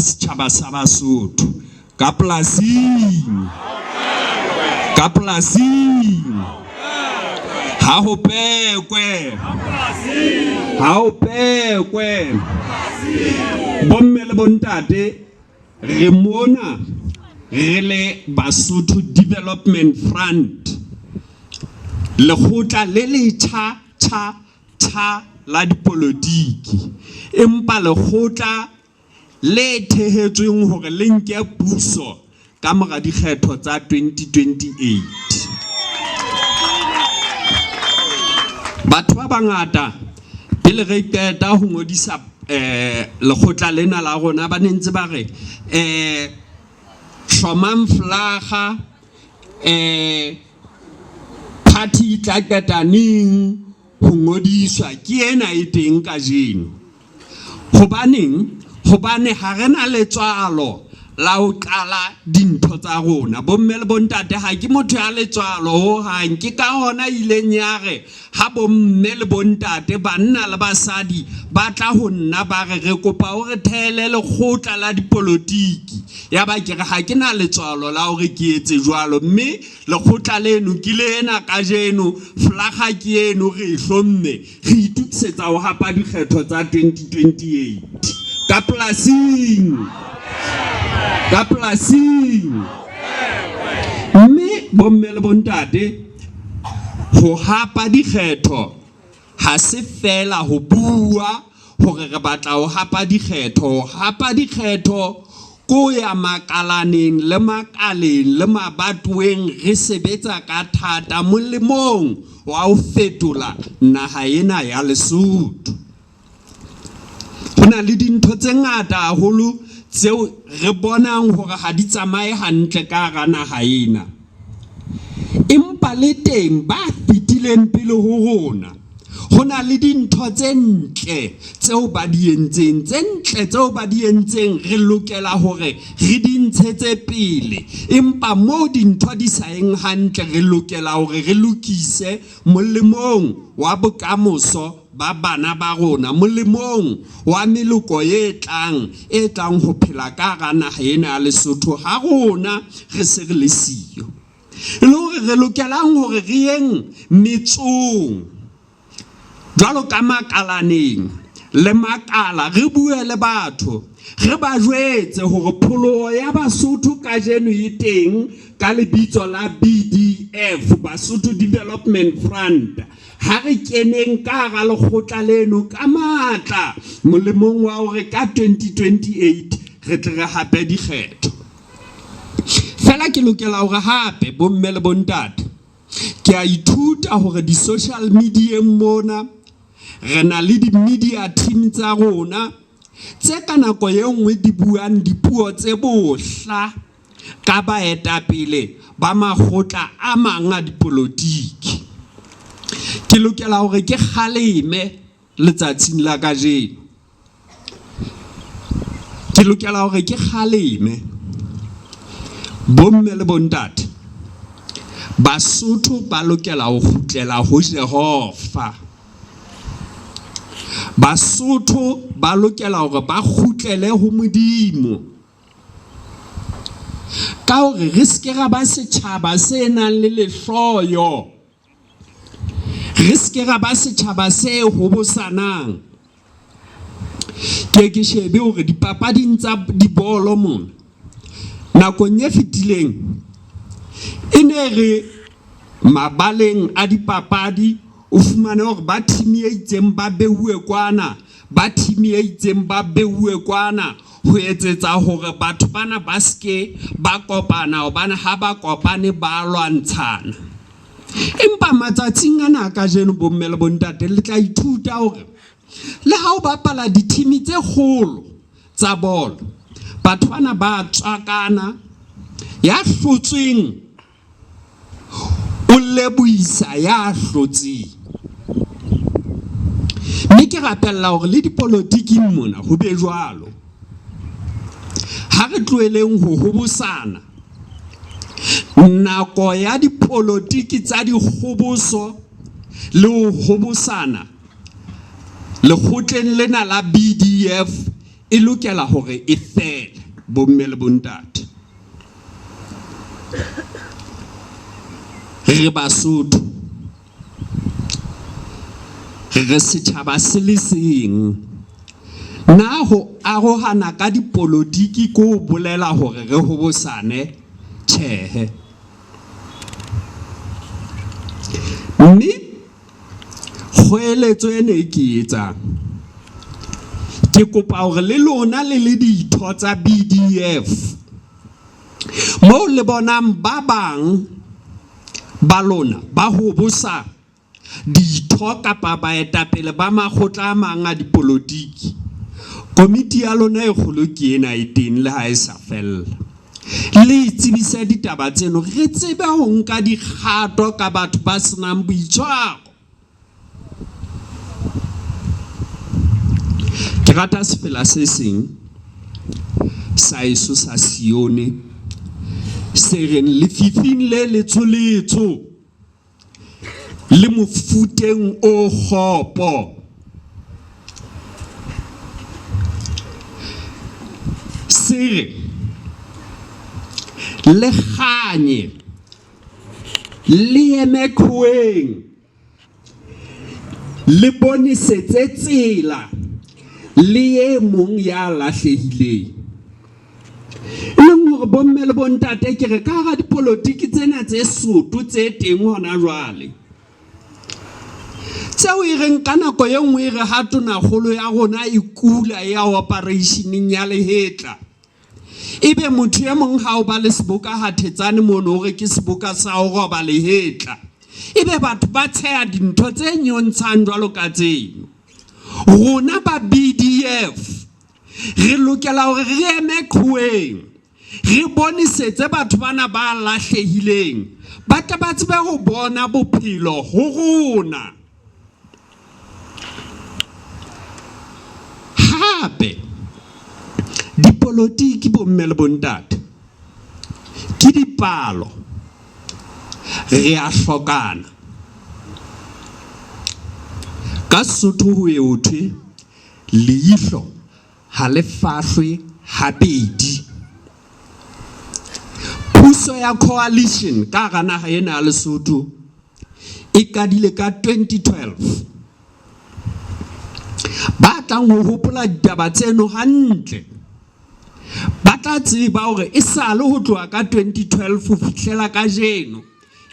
Setjhaba sa Basotho ka polasing, ka polasing, ha ho pekwe, ha ho pekwe. Bomme le bontate, re mona re le Basotho Development Front, lekgotla le letjha tjha tjha la dipolotiki, empa lekgotla le thehetsweng hore le nke puso ka mora dikgetho tsa 2028. Batho ba bangata pele re qeta ho ngodisa eh lekgotla lena la rona ba ne ntse ba re eh hlomang flaga eh party e tla qeta neng ho ngodiswa ke ena e teng kajeno. Hobaneng? Hobane ha re na letswalo la ho qala dintho tsa rona. Bomme le bontate, ha ke motho ya letswalo hohang. Ke ka hona ileng ya re ha bomme le bontate, banna le basadi ba tla ho nna ba re re kopa o re thehele lekgotla la dipolotiki. Ya ba ke re ha ke na letswalo la hore ke etse jwalo, mme lekgotla leno ke lena kajeno, flaga ke eno re e hlomme. Re itokisetsa ho hapa dikgetho tsa 2028. Ka polasing! Ka polasing! Mme bomme le bontate, ho hapa dikgetho ha se feela ho bua hore re batla ho hapa dikgetho. Ho hapa dikgetho ke ho ya makalaneng le makaleng le mabatoweng re sebetsa ka thata molemong wa ho fetola naha ena ya Lesotho. Ho na le dintho tse ngata haholo tseo re bonang hore ha di tsamaye hantle ka hara naha ena. Empa le teng ba fetileng pele ho rona, ho na le dintho tse ntle tseo ba di entseng, tse ntle tseo ba di entseng re lokela hore re di ntshetse pele. Empa moo dintho di sa yeng hantle, re lokela hore re lokise molemong wa bokamoso ba bana ba rona, molemong wa meloko e tlang, e tlang ho phela ka hara naha ena ya Lesotho ha rona re se re le siyo. E le hore re lokelang hore re yeng metsong jwalo ka makalaneng le makala, re bue le batho, re ba jwetse hore pholoho ya Basotho kajeno e teng ka lebitso la BDF, Basotho Development Front. Ha re keneng ka hara lekgotla leno ka matla molemong wa hore ka 2028 re tle re hape dikgetho. Fela ke lokela hore hape bomme le bontate, ke a ithuta hore di-social media-eng mona re na le di-media team tsa rona tse ka nako e nngwe di buang dipuo tse bohla ka baetapele ba makgotla a mang a dipolotiki. Ke lokela hore ke kgaleme letsatsing la kajeno. Ke lokela hore ke kgaleme bomme le bontate. Basotho ba lokela ho kgutlela ho Jehova. Basotho ba lokela hore ba kgutlele ho Modimo. Ka hore re se ke ra ba setjhaba se nang le lehloyo, re se ke ra ba setjhaba se hobosanang. Ke ke shebe hore dipapading tsa dibolo mona nakong e fetileng e ne re mabaleng a dipapadi o fumane hore ba team e itseng ba beuwe kwana ba team e itseng ba beuwe kwana ho etsetsa hore batho bana ba seke ba kopana hobane ha ba kopane ba lwantshana. Empa matsatsing ana a kajeno bomme le bontate le tla ithuta hore le ha o bapala dithimi tse kgolo tsa bolo, batho bana ba tswakana, ya hlotsweng o lebohisa ya hlotseng. Mme ke rapella hore le dipolotiking mona ho be jwalo. Ha re tloheleng ho hobosana. Nako ya dipolotiki tsa dikgoboso le ho hobosana lekgotleng lena la BDF. e lokela hore e fele, bomme le bontate. Re Basotho, re setjhaba se le seng. Na ho arohana ka dipolotiki ke ho bolela hore re hobosane? Tjhehe. Mme kgoeletso ena e ke e etsang, ke kopa hore le lona le le ditho tsa BDF, moo le bonang ba bang ba lona ba hobosa ditho kapa baetapele ba makgotla a mang a dipolotiki, komiti ya lona e kgolo ke ena e teng le ha e sa fella. Le tsebise ditaba tseno, re tsebe ho nka dikgato ka batho ba senang boitshwaro. Ke rata sefela se seng sa eso sa Sione se reng lefifing le letsho-letsho le mofuteng o kgopo. Se re le kganye le eme qhoweng le bonesetse tsela le e mong ya lahlehileng. E leng hore bomme le bontate ke re ka hara dipolotiki tsena tse soto tse teng hona jwale, tseo e reng ka nako e nngwe e re ha tonakgolo ya rona e kula e ya operation-eng ya lehetla, ebe motho e mong ha o ba le seboka ha Thetsane mono o re ke seboka sa ho roba lehetla, ebe batho ba tsheha dintho tse nyontshang jwalo ka tseno. Rona ba BDF re lokela hore re eme qhoweng, re bonesetse batho bana ba lahlehileng, ba tle ba tsebe ho bona bophelo ho rona. Hape dipolotiki bomme le bontate ke dipalo, re a hlokana. Ka Sesotho ho ye ho thwe leihlo ha le fahlwe habedi. Puso ya coalition ka hara naha ena ya Lesotho e qadile ka 2012. Ba tlang ho hopola ditaba tseno hantle ba tla tseba hore e sale ho tloha ka 2012 ho fihlela kajeno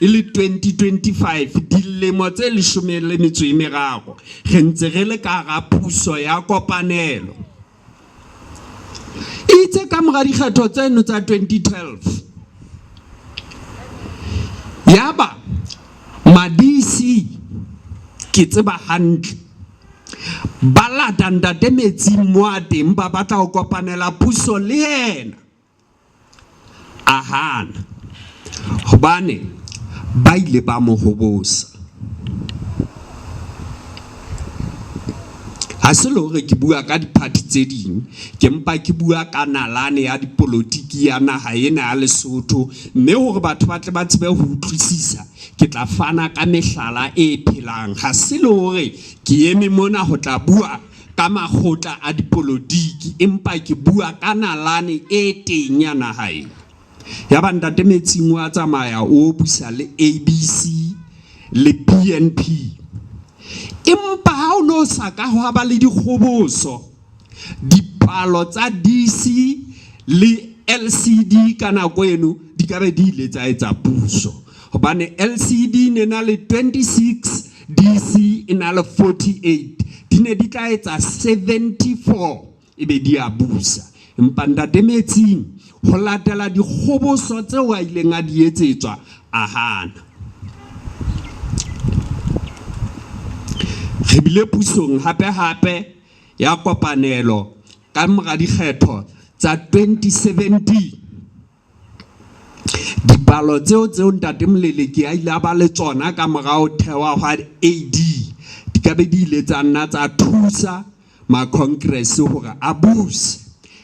e le 2025, dilemo tse 13 re ntse re le ka hara puso ya kopanelo. Itse ka mora dikgetho tseno tsa 2012, yaba ma-DC ke tseba hantle ba lata ntate metsing mo a teng, ba batla ho kopanela puso le yena. A hana hobane ba ile ba mo hobosa. Ha se le hore ke bua ka diphathi tse ding, ke mpa ke bua ka nalane ya dipolotiki ya naha ena ya Lesotho, mme hore batho ba tle ba tsebe ho utlwisisa, ke tla fana ka mehlala e phelang. Ha se le hore ke eme mona ho tla bua ka makgotla a dipolotiki, empa ke bua ka nalane e teng ya naha ena. Yaba ntate Metsing wa tsamaya o busa le ABC le BNP. Empa ha o no sa ka hwa ba le dikgoboso, dipalo tsa DC le LCD ka nako eno di ka be di ile tsa etsa puso. Hobane LCD ne na le 26, DC e na le 48, di ne di tla etsa 74 ebe di a busa. Empa ntate Metsing ho latela dikgoboso tseo a ileng a di etsetswa a hana. Re bile pusong hape hape ya kopanelo ka mora dikgetho tsa 2017. Dipalo tseo tseo ntate Moleleki a ile a ba le tsona ka mora ho thewa hwa AD di ka be di ile tsa nna tsa thusa ma-congress hore a buse,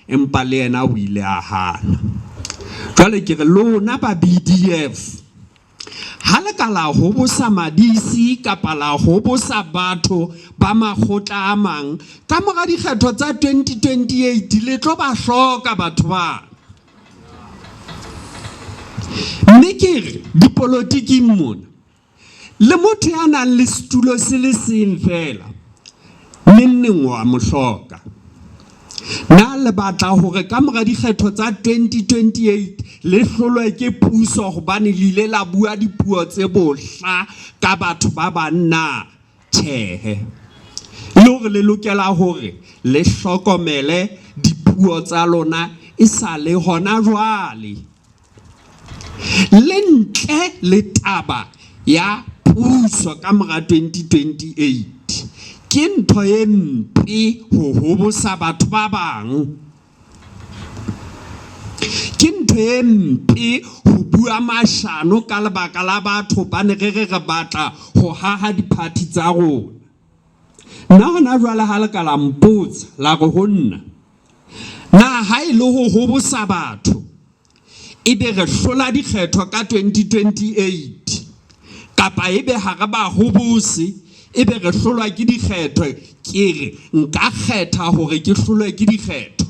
empa le yena o ile a hana. Jwale ke re lona ba BDF Ha le ka la hobosa madisi kapa la hobosa batho ba makgotla a mang, ka mora dikgetho tsa 2028 le tlo ba hloka batho bana. Mme ke re dipolotiking mona, le motho ya nang le setulo se le seng feela, neng neng wa mo hloka. Na le batla hore ka mora dikgetho tsa 2028 le hlolwe ke puso hobane le ile la bua dipuo tse bohla ka batho ba bang na? Tjhehe. E le hore le lokela hore le hlokomele dipuo tsa lona e sa le hona jwale. Le ntle le taba ya puso ka mora 2028, ke ntho e mpe ho hobosa batho ba bang. Ke ntho e mpe ho bua mashano ka lebaka la batho hobane re re re batla ho haha diphathi tsa rona. Nna hona jwale ha le ka la mpotsa la re ho nna, na ha e le ho hobosa batho ebe re hlola dikgetho ka 2028 kapa ebe ha re ba hobose ebe re hlolwa ke dikgetho, ke re nka kgetha hore ke hlolwe ke dikgetho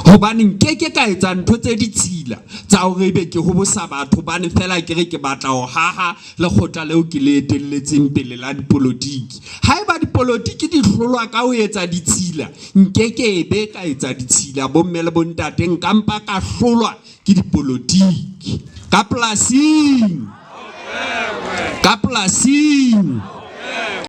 hobane nkeke ka etsa ntho tse ditshila tsa hore ebe ke hobosa batho hobane fela ke re ke batla ho haha lekgotla leo ke le etelletseng pele la dipolotiki. Haeba dipolotiki di hlolwa ka ho etsa ditshila, nkeke be ka etsa ditshila bomme le bontate, nka mpa ka hlolwa ke dipolotiki. Ka polasing, ka polasing.